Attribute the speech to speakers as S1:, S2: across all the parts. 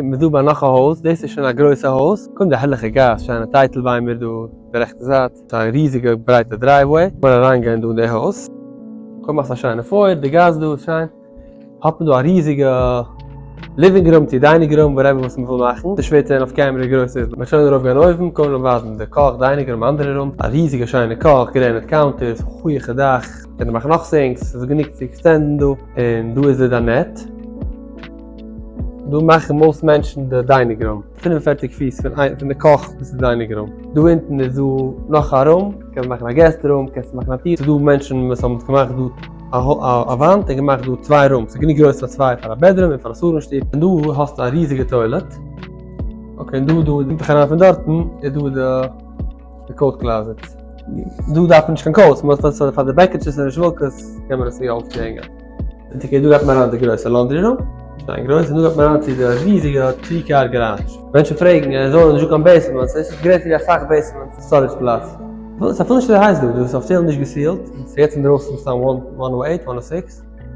S1: קומט מען דא ביי נאך א הויז, דאס איז שוין א גרויסע הויז, קודם די הערליכע גאס, שיינע טייטל ביימער דא די רעכטע זייט, ס'איז א ריזיגע ברייטע driveway, לאמיר אריין גיין דא אין די הויז, קודם מאכסט א שיינע foyer, די גאס דא איז שיין, האט מען דא א ריזיגע living room צו dining room whatever וואס מ'וויל מאכן, ס'איז שווער צו זען אויף camera ווי גרויס ס'איז, מ'וועט שוין ארויף גיין אויבן, קודם לאמיר ווייזן די קאך, dining room, אנדערע room, א ריזיגע שיינע קאך, granite counters, הויעכע דאך, קען מען מאכן נאך sinks, ס'איז גענוג צו extend ן דא, און דא איז די dinette. דא מאכן most מענטשן די dining room, 45 פיס פון איין פון די קאך ביז די dining room. דא אונטן איז דא נאך א room, קענסט מאכן א guest room, קענסט מאכן א טיר, ס'איז דא מענטשן וואס האבן געמאכט דא א וואנט און געמאכט דא צוויי rooms, ס'איז גענוג גרויס פאר צוויי, פאר א bedroom און פאר א סאלון שטוב, און דא האסטו א ריזיגע toilet, okay און דא דא קומט זיך אריין פון דארטן איז דא די די coat closet, דא דארף מען נישט קיין coats, פאר די בעקעטשעס און רעזשוואלקעס קען מען עס יא אויפהענגען. okay, דא גייט מען אריין די גרויסע laundry room, שיין גרויס, און דא גייט מען אריין צו די ריזיגע three car garage. מענטשן פרעגן, עס זאל נישט דא קיין basement, עס איז גרעסער ווי אסאך basements, storage פלאץ. ס'איז אפילו נישט אזוי הייס דא, דא איז אפיציעל נישט גע seal ט, ס'איז יעצט אינדרויסן סתם 108, 106.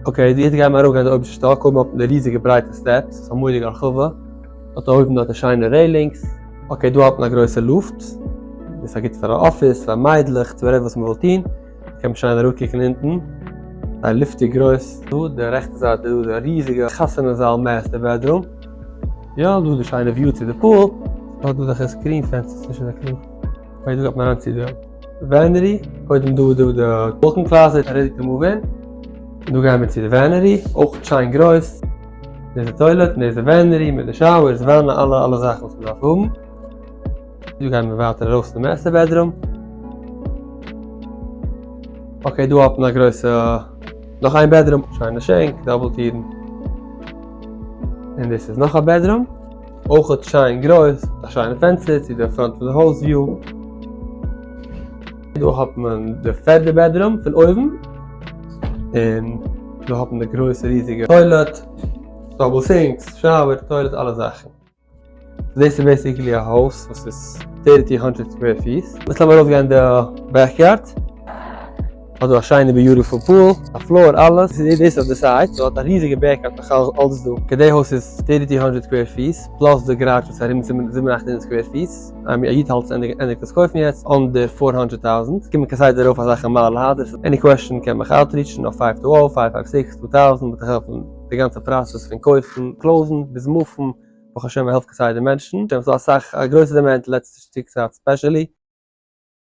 S1: okay, יעצט גייען מיר ארויפגיין די אויבערשטע שטאק, אויבן האט מען די ריזיגע ברייטע steps, ס'איז א מורא'דיגע הרחבה, האט אויבן דארט די שיינע railings. okay, דא האט מען א גרויסע לופט, דאס איז גוט פאר א אפיס, פאר מיידלעך, צו whatever וואס מ'וויל טון. קען מען שיין אראפקוקן אונטן, זייער לופטיג גרויס. דא די רעכטע זייט איז דא די ריזיגע חתונה זאל master bedroom. יא, דא די שיינע view צו די pool. ס'האט דא אזעלכע screen פענסטערס נישט אזוי קלאר. okay דא גייט מען אריין צו די vanity. קודם דא איז דא די walk-in closet ready to move in. דא גייען מיר צו די vanity, אויך שיין גרויס. דא איז די toilet און דא איז די vanity מיט די showers, וואנע, אלע אלע זאכן וואס מ'דארף האבן. דא גייען מיר ווייטער ארויס צום master bedroom. okay דא האט מען א גרויסע נאך איין bedroom, שיינע שענק, double טירן. און דאס איז נאך א bedroom, אויכעט שיין גרויס, מיט א שיינע פענסטער צו די front פון די הויז view. דא האט מען די פערדע bedroom פון אויבן, און דא האט מען די גרויסע ריזיגע toilet, double sinks, shower, toilet, אלע זאכן. דאס איז basically א הויז וואס איז 3200 square פיס. יעצט לאמיר ארויסגיין די backyard. האט דא א שיינע beautiful pool, א floor אלעס. דאס איז אויף די side, ס'האט א ריזיגע backyard נאך אלס דא. okay די הויז איז 3200 square פיס, plus די garage וואס איז ארום 700 square פיס. א איד האלט ענדיגט עס קויפן יעצט, under 400 טויזענט. קומען כסדר ארויף אזעלכע מאדעל הייזער. any question קען מיך outreach ן אויף 520 556 2000 וועט איך העלפן די גאנצע process פון קויפן, close ן, ביז move ן. ברוך השם מ'העלפט כסדר מענטשן, ס'איז דא אסאך א גרויסע demand לעצטע שטיק צייט specially.